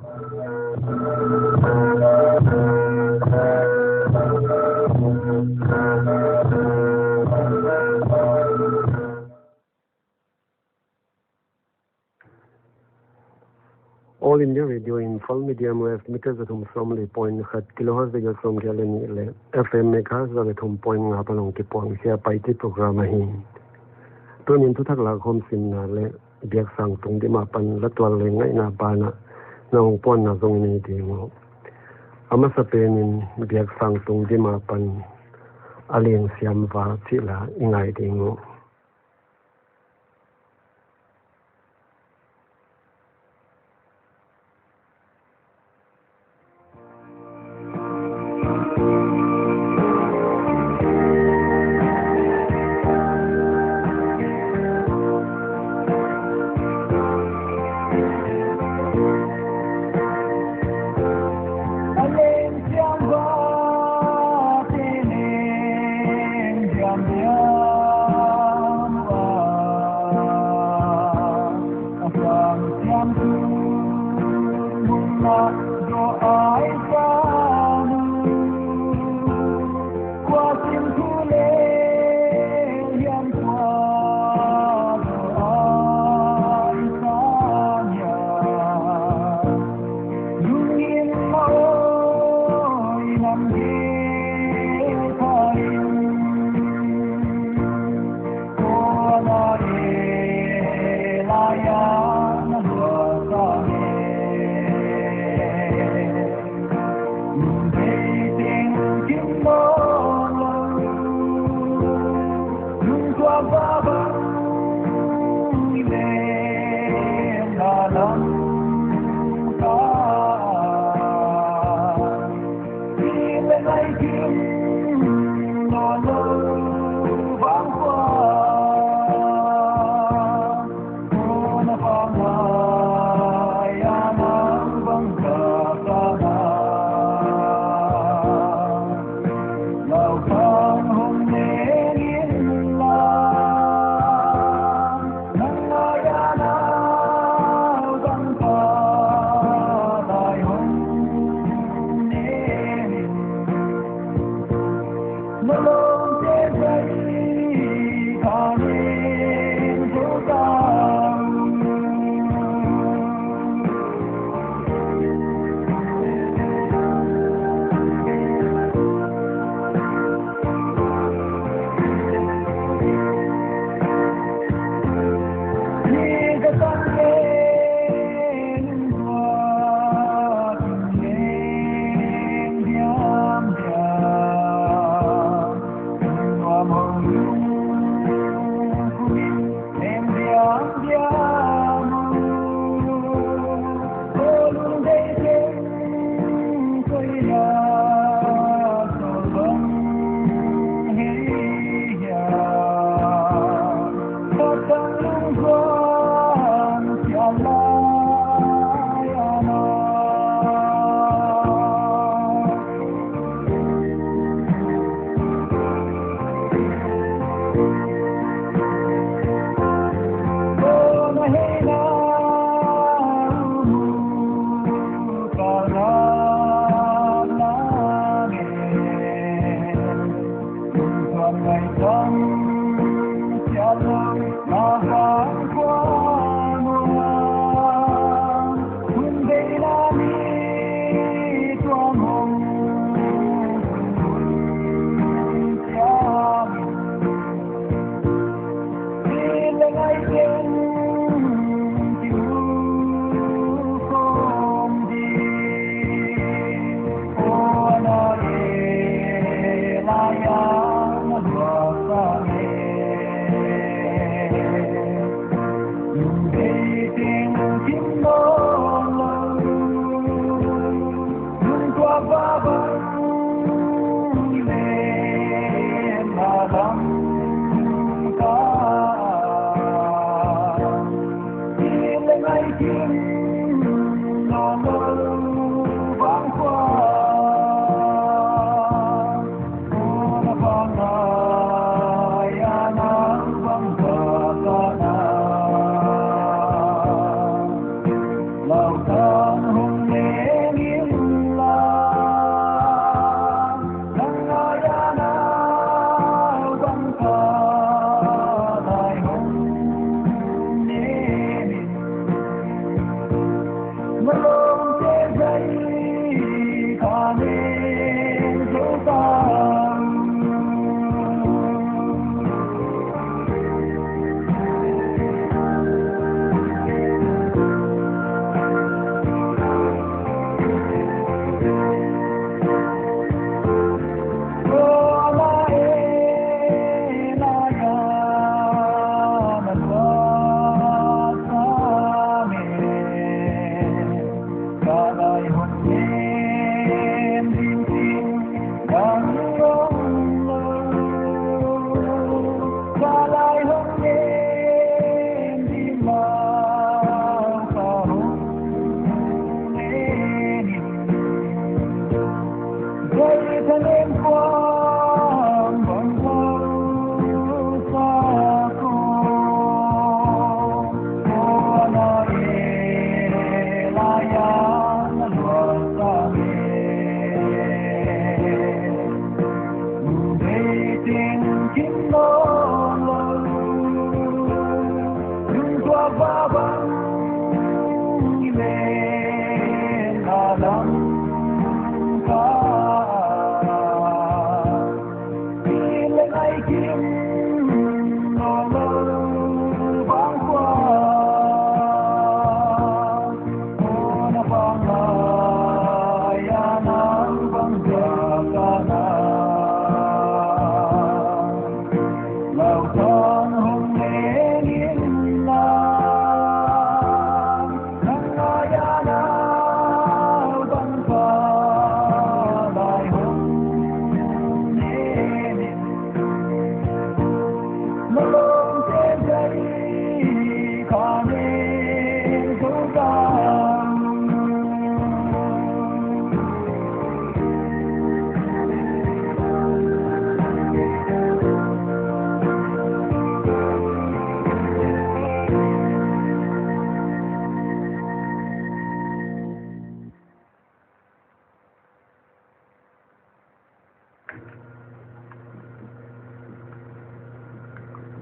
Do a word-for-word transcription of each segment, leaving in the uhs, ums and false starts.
All India Radio Imphal, medium wave meter za thum sawmli point khat, kilohertz za giat sawmgiat leh nih leh F M megahertz za leh thum point nga apan hong kipuang khia Paite program ahi. Tuni'n thuthak lakhawm simna leh biaksang tungdim apan la tual leh ngaihna banah na hong puanna zong i nei ding uh. A masapen in biaksang tungdim apan a leng siam val chih la i ngai ding uh.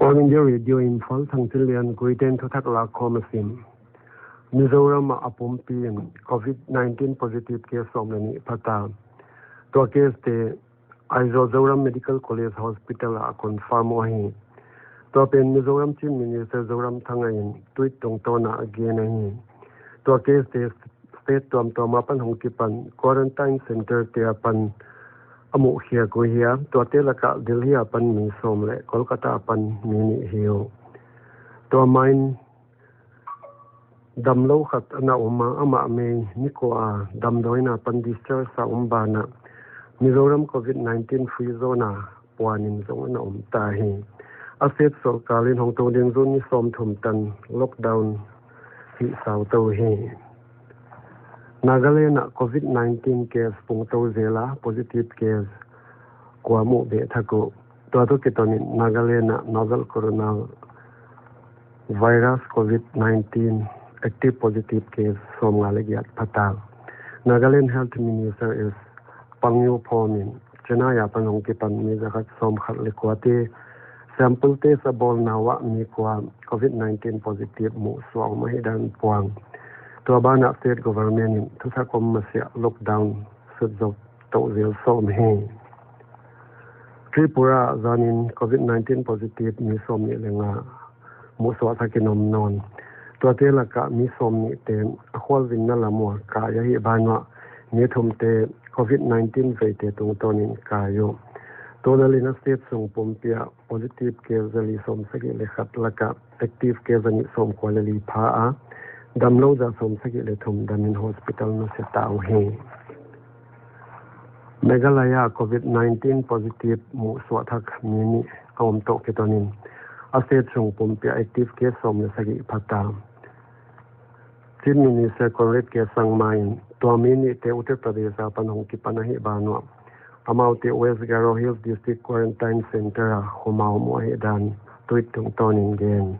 All India Radio Imphal, Thangchinlian Guiten thuthak lakkhawm a sim. Mizoram ah a pumpi in COVID nineteen positive case sawm leh nih pha ta. Tua case te Aizawl Zoram Medical College Hospital ah a confirm uh ahi. Tua pen Mizoram Chief Minister Zoramthanga in tweet tungtawn a a gen ahi. Tua case te state tuamtuam apan hong kipan quarantine center te apan a muhkhiak uh ahi a, tuate laka Delhi apan mi sawm leh Kolkata apan mi nih hi uh. Tua main damlou khat ana om a, amah May ni kua a damdawi in apan discharge a om banah Mizoram COVID nineteen free zone a puan in zong ana om ta hi. A state sorkar in hongtung ding June ni sawmthum tan lockdown hih sau tou hi. Nagaland ah COVID nineteen case pung tou zel a, positive case kua muh beh thak uh. Tua toh kiton in Nagaland ah novel coronavirus COVID nineteen active positive case sawmnga leh giat pha ta. Nagaland Health Minister S Pangyu Phom in Chennai apan hong kipan mi zakhat sawmkhat leh kua te sample test a bawlna uah mi kua COVID nineteen positive muhsuah om ahihdan puang. Tua banah state government in thuthak om masiah lockdown sut zou tou zel sawm hi. Tripura ah zanin COVID nineteen positive mi sawmnih leh nga muhsuah thak in om nawn. Tuate laka mi sawmnih te a khualzinna lam ua kai ahih ban uah mi thum te COVID nineteen veite tungtawn in kai uh. Tulel in a state sung pumpi ah positive case zali sawmsagih leh khat laka active case zanih sawmkua leh li pha a, damlou za sawmsagih leh thum dam in hospital nusia ta uhi. Meghalaya ah COVID nineteen positive muhsuah thak mi nih a om toh kiton in a state sung pumpi ah active case sawm leh sagih pha ta. Chief Minister Conrad K Sangma in tua mi nih te Uttar Pradesh apan hong kipan ahih ban uah amaute West Garo Hills District Quarantine Center a khum a om uh ahihdan tweet tungtawn in gen.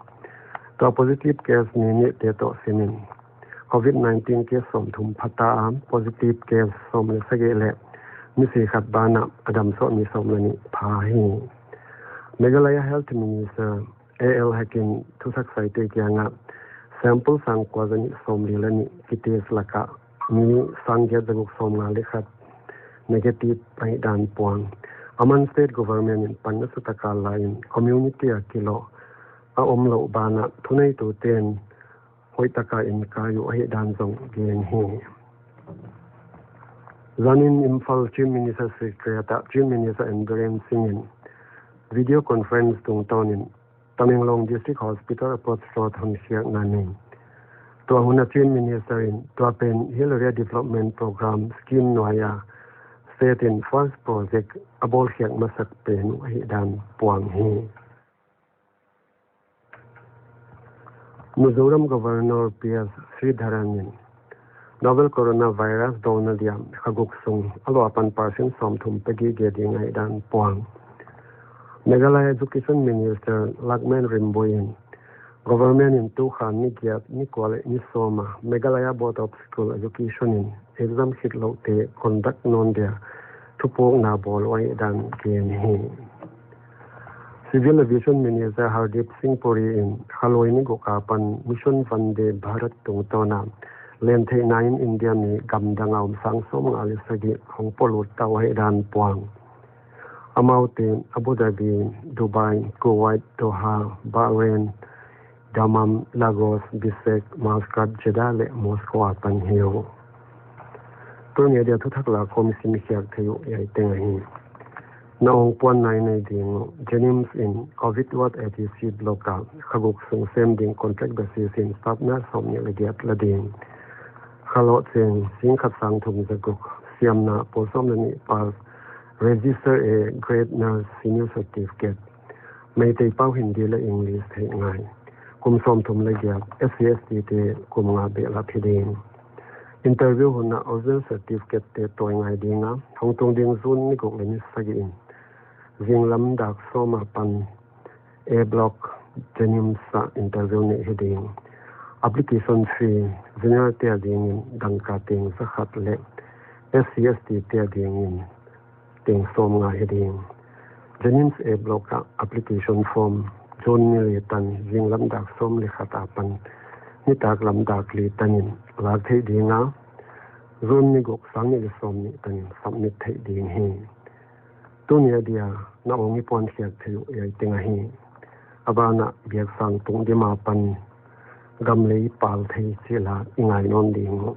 Tua positive case mi nih te toh sim in COVID nineteen case sawmthum pha ta a, positive case sawm leh sagih leh mi sawmkhat banah a damsuah mi sawm leh nih pha hi. Meghalaya Health Minister A L Hek in thuthak saite kiangah sample sangkua zanih sawmli leh nih kitest laka mi sanggiat zaguk sawmnga leh khat negative ahihdan puang. Aman state government in panna sutak a la in community a kiloh a omlouh banah thuneitu ten hoihtaka inkai uh ahihdan zong gen hi. Zanin Imphal Chief Minister Secretariat ah Chief Minister N Biren Singh in video conference tungtawn in Tamenglong District Hospital Approach Road hon khiakna nei. Tua hun a Chief Minister in tua pen Hill Area Development Program scheme nuai a state in first project a bawlkhiak masak pen uh ahihdan puang hi. Mizoram Governor P S Sreedharan in novel coronavirus dawna dia kha guk sung a luah pan percent sawmthum pe gige ding ahihdan puang. Meghalaya Education Minister Lakmen Rymbui in government in tukha ni giat, ni kua leh ni sawm a Meghalaya Board of School Education in exam khitlouhte conduct nawn dia thupukna bawl uh ahihdan gen hi. Civil Aviation Minister Hardeep Singh Puri in kha lui ni guk apan Mission Vande Bharat tungtawn a lentheihna in India mi gamdang a om sang sawmnga leh sagih hong polut ta uh ahihdan puang. Amaute Abu Dhabi, Dubai, Kuwait, Doha, Bahrain, Dammam, Lagos, Bishkek, Muscat, Jeddah leh Moscow apan hi uh. Tuni a dia thuthak lakkhawm simkhiak theih uh hiai teng ahi. Na hong puan nai nei ding uh. JNIMS in COVID ward A T C block a kha guk sung sem ding contract basis in staff nurse sawmnih leh giat la ding. Kha loh cheng singkhat sangthum zaguk, siamna pawl sawm leh nih pass, register A grade nurse senior certificate. Meitei pau, Hindi leh English theih ngai. Kum sawmthum leh giat, S C S T te kum nga behlap hi ding. Interview hun a original certificate te tawi ngai ding a, hongtung ding June ni guk leh ni sagih in zinglam dak sawm apan A block JNIMS ah interview neih hi ding. Application fee general te adingin dangka teng zakhat leh S C S T te adingin teng sawmnga hi ding. JNIMS A block ah application form June ni li tan, zinglam dak sawm leh khat apan nitaklam dak li tanin lak theih ding a, June ni guk sang nih leh sawmnih tanin submit theih ding hi. Tuni a dia na hong i puankhiak theih uh hiai teng ahi. A ban ah biaksang tung dim apan gam lei pal thei chih la i ngai nawn ding uh.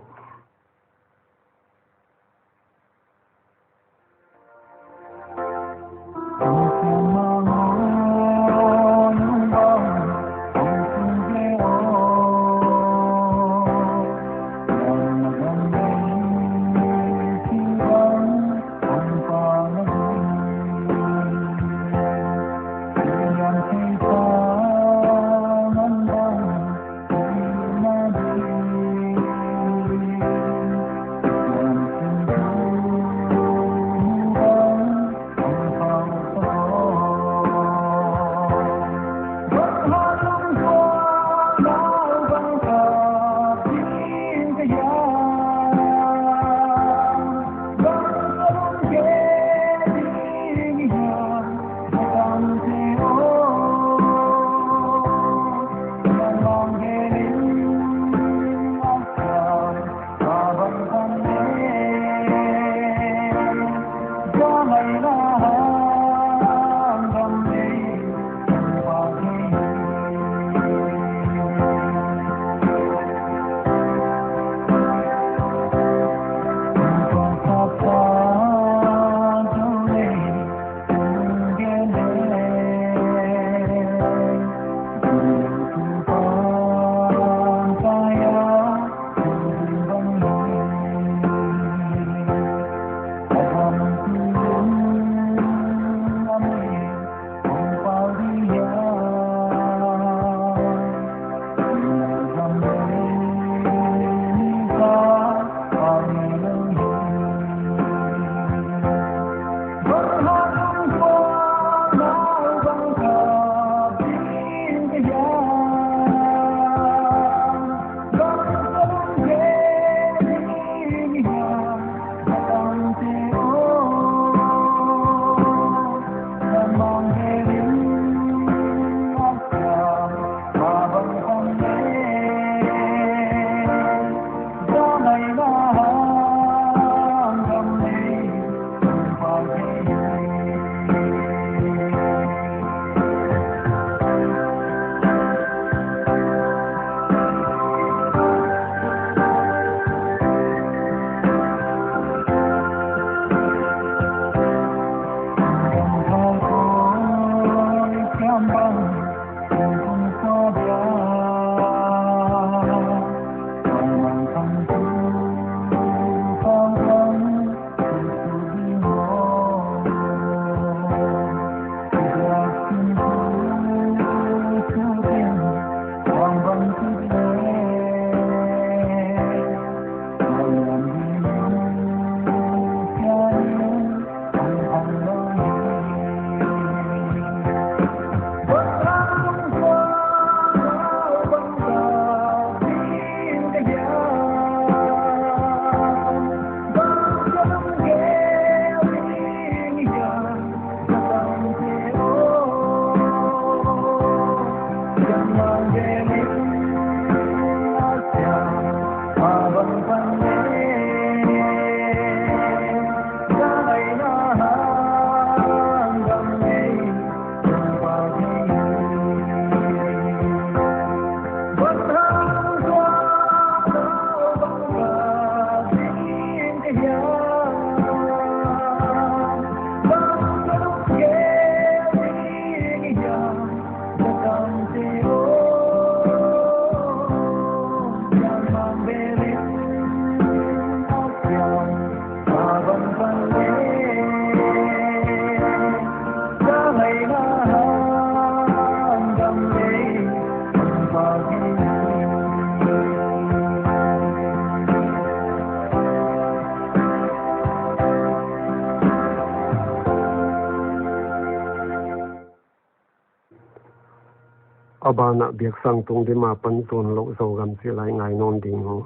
A ban ah biaksang tung dim apan zon louh Zogam chih la i ngai nawn ding uh.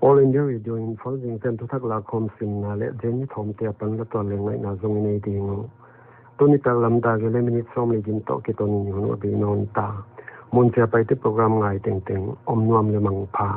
All India Radio Imphal, zingchiang thuthak lakhawm simna leh Jen ni thawmte apan la tuan leng ngaihna zong i nei ding uh. Tuni tak lam dak giat leh minute sawmli gin toh kiton in hun uh bei nawn ta. Mun chiah a Paite program ngai tengteng om nuam leh mangpha.